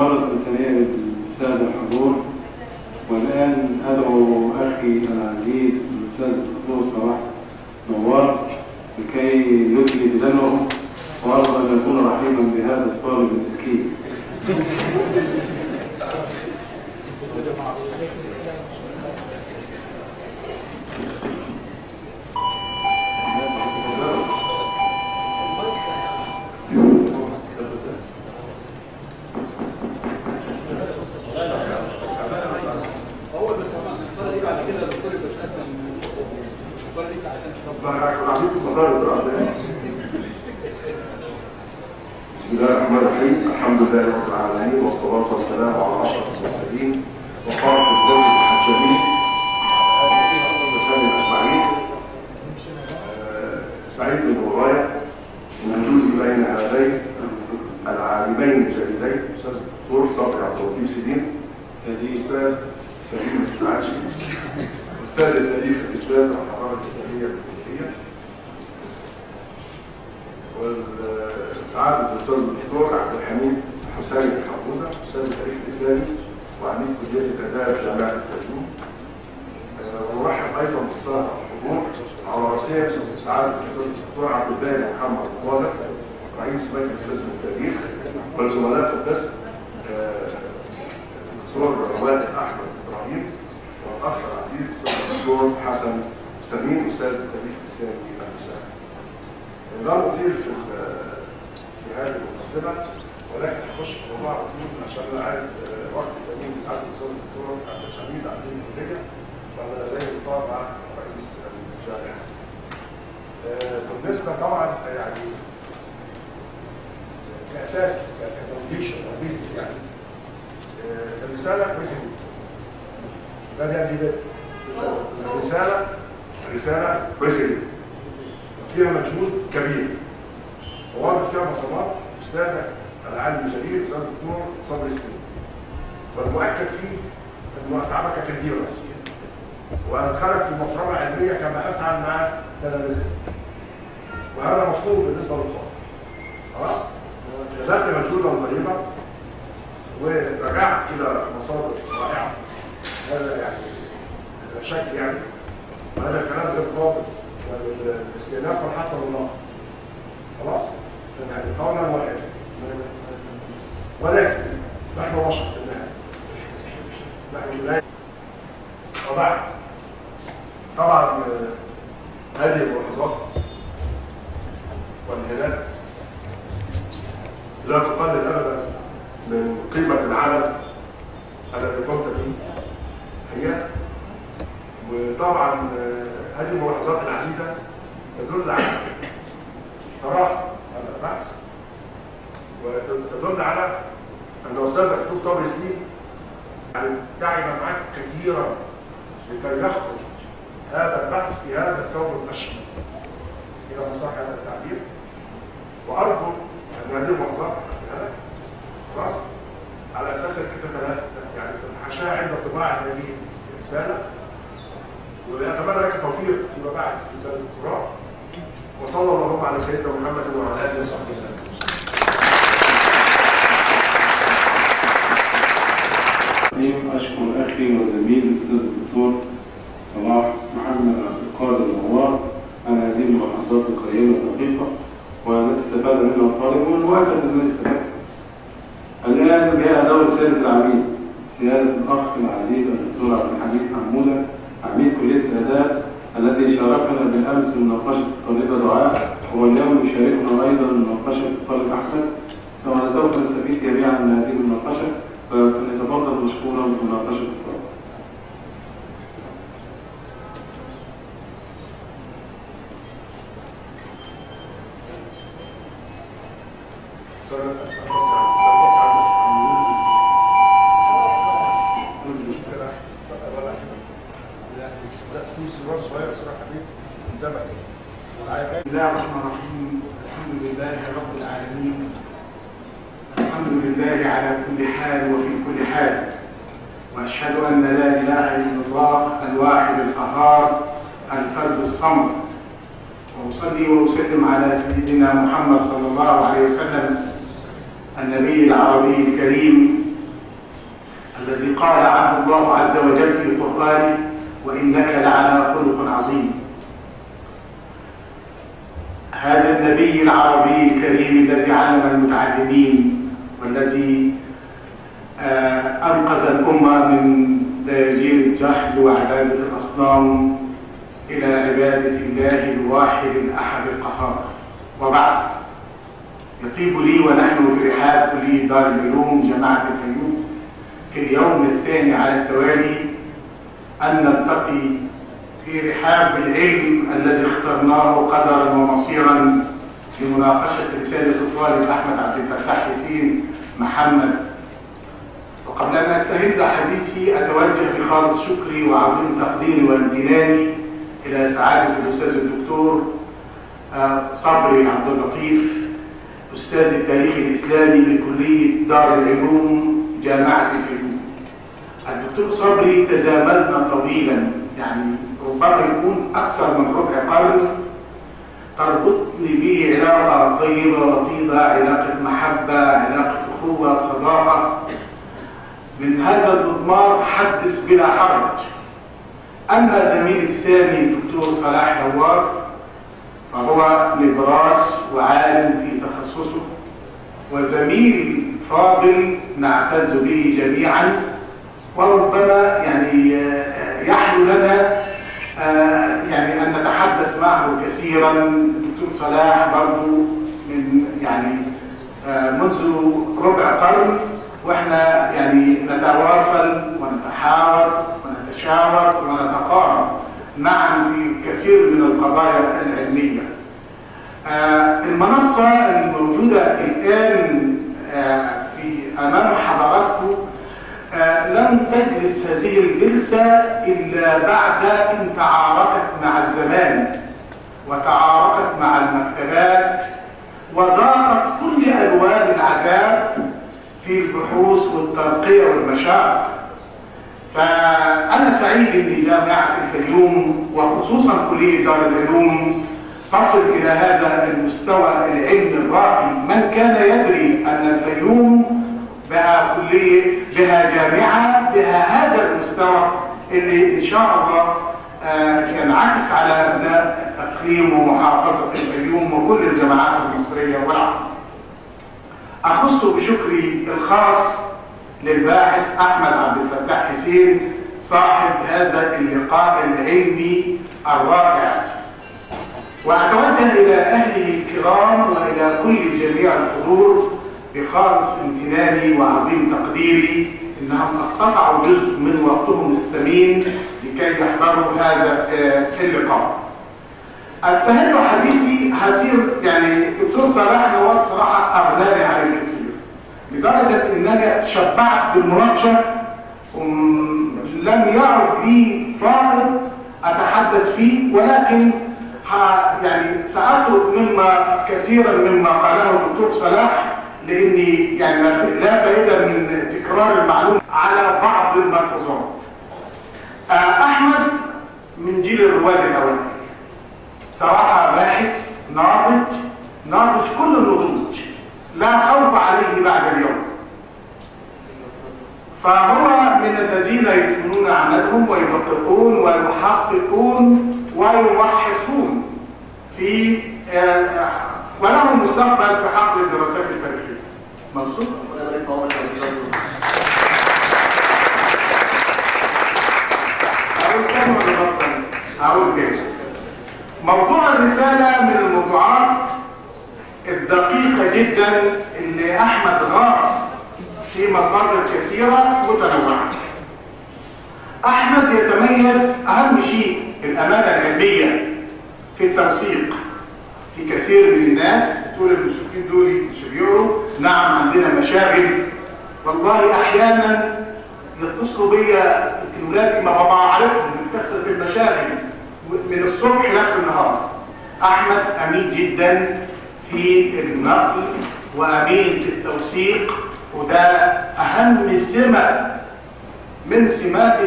مرة ثانية للسادة الحضور. والآن أدعو أخي العزيز الأستاذ الدكتور صلاح نوار لكي يدلي بدلوه، وأرجو أن يكون رحيما بهذا الطالب المسكين. بسم الله الرحمن الرحيم. الحمد لله رب العالمين، والصلاة والسلام على أشرف المرسلين وخالق الدولة الحجامين وسلم أجمعين. سعيد بالغاية وجودي بين هذين العالمين الجليلين، الأستاذ الدكتور صبري عبد اللطيف سليم، أستاذ سليم الزعاشي، أستاذ التاريخ الإسلامي والحضارة الإسلامية التونسية، والسعادة الأستاذ الدكتور عبد الحميد حسين الحمودة، أستاذ التاريخ الإسلامي وعميد كلية الآداب جامعة الفيوم. ونرحب أيضا بالسادة الحضور على رأسهم سعادة الأستاذ الدكتور عبد الباري محمد الواضح، رئيس مجلس قسم التاريخ، والزملاء في القسم الدكتور وائل أحمد إبراهيم، والأخ العزيز الأستاذ الدكتور حسن سليم، أستاذ التاريخ الإسلامي المساعد. لا نطيل في هذه المقدمة، ولكن هخش في الموضوع على طول عشان أنا عارف وقت جميل سعادة الأستاذ الدكتور عبد الحميد عزيز الكلية، وأنا لدي لقاء مع رئيس الجامعة. بالنسبة طبعا يعني كأساس ك foundation أو basic، يعني الرسالة كويسة جدا. لا دي الرسالة رسالة كويسة جدا، فيها مجهود كبير، وواضح فيها بصمات أستاذك العالم الجليل أستاذ الدكتور صبري سليم، والمؤكد فيه أنه أتعبك كثيرا وأدخلك في مفرمة علمية كما أفعل مع تلامذتي، وهذا مطلوب بالنسبة للطالب. خلاص؟ بذلت مجهودا طيبا ورجعت إلى مصادر رائعة، هذا يعني لا شك، يعني وهذا الكلام غير قابل للاستئناف وحتى للنقد. خلاص؟ يعني قولا واحدا، ولكن نحن بشر في النهاية، نحن لا. وبعد طبعا هذه الملاحظات والهدات لا تقلل ابدا من قيمة العمل الذي قمت به حقيقة. وطبعا هذه الملاحظات العديدة تدل على صراحة هذا البحث، وتدل على ان استاذ الدكتور صبري سليم يعني تعب معك كثيرا لكي يخرج هذا البحث في هذا الثوب الاشمل، الى ما صح هذا التعبير. وارجو ان هذه الملاحظات خلاص على اساس انك يعني تتحاشاها عند طباعه هذه الرسالة، واتمنى لك التوفيق فيما بعد في رسالة الدكتوراه. وصلى اللهم على سيدنا محمد وعلى اله وصحبه وسلم. أشكر أخي وزميلي الأستاذ الدكتور صلاح محمد عبد القادر نوار على هذه الملاحظات القيمة الدقيقة والتي استفاد منها الطالب، والمؤكد أنه استفاد. الآن جاء دور سيادة العميد، سيادة الأخ العزيز الدكتور عبد الحميد حمودة، عميد كلية الآداب، الذي شاركنا بالأمس مناقشة الطالبة دعاء، واليوم يشاركنا أيضا مناقشة الطالب أحمد. سوف نستفيد جميعا من هذه المناقشة، فليتفضل مشكورا بمناقشة الطالب. بسم الله الرحمن الرحيم. الحمد لله رب العالمين، الحمد لله على كل حال وفي كل حال، وأشهد أن لا إله إلا الله الواحد القهار الفرد الصمد، وأصلي وأسلم على سيدنا محمد صلى الله عليه وسلم النبي العربي الكريم الذي قال عنه الله عز وجل في قرآنه: وإنك لعلى خلق عظيم. هذا النبي العربي الكريم الذي علم المتعلمين والذي أنقذ الأمة من دياجير الجهل وعبادة الأصنام إلى عبادة الله الواحد الأحد القهار. وبعد، يطيب لي ونحن في رحاب كلية دار العلوم جامعة الفيوم في اليوم الثاني على التوالي أن نلتقي في رحاب العلم الذي اخترناه قدرا ومصيرا لمناقشة رسالة الطالب أحمد عبد الفتاح حسين محمد. وقبل أن أستهل حديثي أتوجه بخالص شكري وعظيم تقديري وامتناني إلى سعادة الأستاذ الدكتور صبري عبد اللطيف، أستاذ التاريخ الإسلامي بكلية دار العلوم جامعة الفيوم. الدكتور صبري تزاملنا طويلا، يعني ربما يكون أكثر من ربع قرن، تربطني به علاقة طيبة وطيدة، علاقة محبة، علاقة أخوة، صداقة. من هذا المضمار حدث بلا حرج. أما زميلي الثاني الدكتور صلاح نوار فهو نبراس وعالم في تخصصه وزميل فاضل نعتز به جميعا، وربما يعني يحلو لنا يعني أن نتحدث معه كثيرا. الدكتور صلاح برضو من يعني منذ ربع قرن واحنا يعني نتواصل ونتحاور ونتشاور ونتقارب معا في كثير من القضايا العلمية. المنصة الموجودة الآن في أمام حضراتكم لن تجلس هذه الجلسة إلا بعد أن تعاركت مع الزمان وتعاركت مع المكتبات وذاقت كل ألوان العذاب في البحوث والترقية والمشاق. فأنا سعيد أن جامعة الفيوم وخصوصا كلية دار العلوم تصل إلى هذا المستوى العلمي الراقي. من كان يدري أن الفيوم بها كلية، بها جامعة، بها هذا المستوى اللي إن شاء الله ينعكس على أبناء إقليم ومحافظة الفيوم وكل الجامعات المصرية والعالم. أخص بشكري الخاص للباحث أحمد عبد الفتاح حسين صاحب هذا اللقاء العلمي الرائع، وأتوجه إلى أهله الكرام وإلى كل جميع الحضور بخالص امتناني وعظيم تقديري إنهم اقتطعوا جزء من وقتهم الثمين لكي يحضروا هذا اللقاء. أستهل حديثي هسير يعني دكتور صلاح نوار صراحة أغناني عن الكثير لدرجة أنني شبعت بالمناقشة ولم يعد لي فائض أتحدث فيه، ولكن يعني سأترك مما كثيرا مما قاله الدكتور صلاح، لأني يعني لا فائدة من تكرار المعلومة على بعض الملحوظات. أحمد من جيل الرواد الأوائل، صراحة باحث ناضج، ناضج كل النضوج، لا خوف عليه بعد اليوم. فهو من الذين يتقنون عملهم ويدققون ويحققون ويمحصون في وله مستقبل في حقل الدراسات التاريخية. مبسوط؟ أقول كم ولا بطل؟ أقول كيف؟ موضوع الرسالة من الموضوعات الدقيقة جدا اللي أحمد غاص في مصادر كثيرة متنوعة. أحمد يتميز أهم شيء الأمانة العلمية في التوثيق. في كثير من الناس تقول المشرفين دول مش بيقروا، نعم عندنا مشاغل، والله أحيانا يتصلوا بيا ولادي ما بعرفهم من كثرة المشاغل من الصبح لاخر النهار. أحمد أمين جدا في النقل وأمين في التوثيق، وده أهم سمة من سمات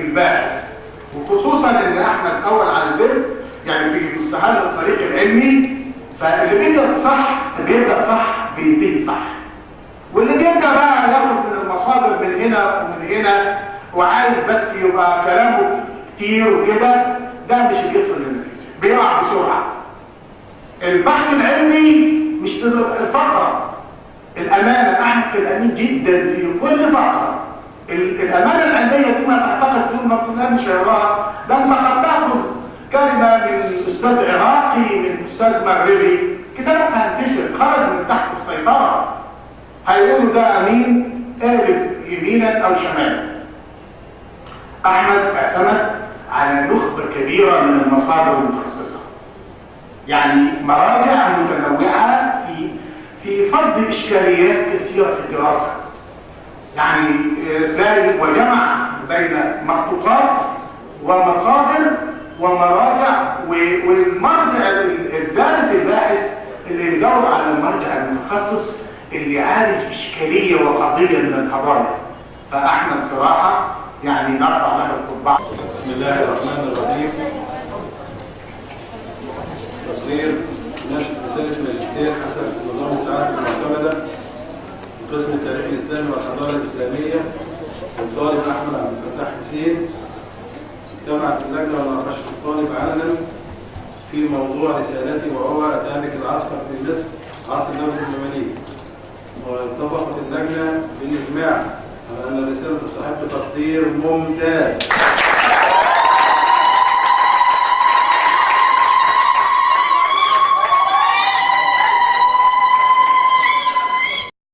الباحث، وخصوصا إن أحمد أول على الدرب يعني في مستهل الطريق العلمي، فاللي بيبدأ صح بيبدأ صح بينتهي صح، واللي بيبدأ بقى ياخد من المصادر من هنا هنا ومن هنا وعايز بس يبقى كلامه كتير وكده، ده مش بيصل للنتيجة، بيقع بسرعة. البحث العلمي مش الفقرة، الامانة، احمد كان امين جدا في كل فقره. الامانة العلمية دي ما تعتقد تقول ما فلان مش هيقراها، ده انت قد تاخذ كلمة من استاذ عراقي، من استاذ مغربي، كتابك هينتشر، خرج من تحت السيطرة. هيقولوا ده امين، قالب يمينا او شمالا. احمد اعتمد على نخبة كبيرة من المصادر المتخصصة، يعني مراجع متنوعة في فرض اشكاليات كثيرة في الدراسة. يعني تلاقي وجمع بين مخطوطات ومصادر ومراجع، والمرجع الدارس الباحث اللي بيدور على المرجع المتخصص اللي يعالج اشكالية وقضية من القضايا. فاحمد صراحة يعني نرفع له القبعة. بسم الله الرحمن الرحيم. تفسير نشر رسالة ماجستير حسب نظام الساعات المعتمدة قسم التاريخ الإسلامي والحضارة الإسلامية والطالب أحمد عبد الفتاح حسين. اجتمعت اللجنة وناقشت الطالب علنا في موضوع رسالته وهو أتابك العسكر في مصر عصر الدولة المماليك، واتفقت اللجنة بالإجماع على أن الرسالة تستحق تقدير ممتاز.